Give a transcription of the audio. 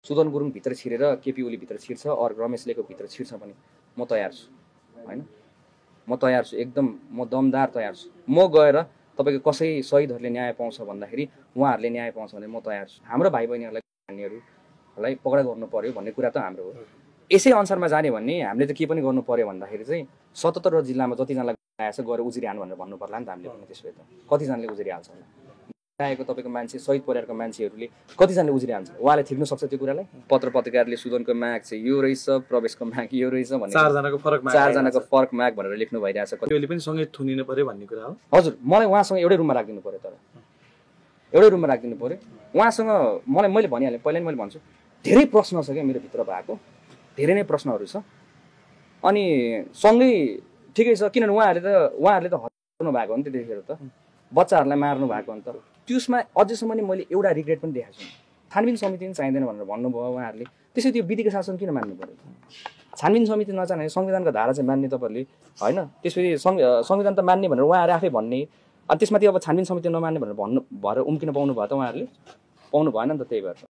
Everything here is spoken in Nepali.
सुदन गुरुङ भित्र छिरेर केपी ओली भित्र छिर्छ और रमेश लेखको भित्र छिर्छ भने म तयार छु हैन म तयार छु एकदम म दमदार तयार छु म गएर तपाईको कसै शहीदहरुले न्याय पाउँछ भन्दाखेरि उहाँहरुले न्याय पाउँछ भने म तयार छु हाम्रो भाइ बहिनीहरुलाई मान्नेहरुलाई पक्रा गर्नु पर्यो भन्ने कुरा त हाम्रो हो यसै अनुसारमा जाने भन्ने हामीले त के पनि गर्नु पर्यो भन्दाखेरि चाहिँ 77 जिल्लामा जति जनालाई आएछ गएर उजुरी हान भनेर भन्नु पर्ला नि त हामीले पनि त्यसो त कति जनाले उजुरी हाल्छ होला आएको तपाईको मान्छे शहीद परिवारको मान्छेहरुले कति जनाले उजुरी हाल्छ उहाँले थिक्नु सक्छ त्यो कुरालाई पत्र पत्रिकाले सुदनको माग चाहिँ यो रहेछ प्रवेशको माग यो रहेछ भन्ने चार जनाको फरक माग भनेर लेख्नु भइरहेछ कतिले पनि सँगै थुनिनु पर्यो भन्ने कुरा हो हजुर मलाई उहाँसँग एउटै रुममा राख्दिनु पर्यो तर एउटै रुममा राख्दिनु पर्यो उहाँसँग मैले भनिहालेँ पहिला नि मैले भन्छु धेरै प्रश्न छ के मेरो भित्र भएको धेरै नै प्रश्नहरु छ अनि सँगै ठिकै छ किनभने उहाँहरुले त हत्या गर्नु भएको हो नि त्यतिखेर त बच्चाहरुलाई मार्नु भएको हो नि त त्यसमा अझैसम्म नि मैले एउटा रिग्रेट पनि देखाएको छु छानबिन समिति पनि चाहिँदैन भनेर भन्नुभयो उहाँहरुले त्यसै त्यो विधिको शासन किन मान्नु पर्यो छानबिन समिति नचाहिने संविधानको धारा चाहिँ मान्ने तपाईहरुले हैन त्यसपछि संविधान त मान्ने भनेर उहाँहरु आफै भन्ने अनि त्यसमाथि अब छानबिन समिति नमान्ने भनेर भन्नु भएर उम्किन पाउनु भयो त उहाँहरुले पाउनु भएन नि त त्यही भएर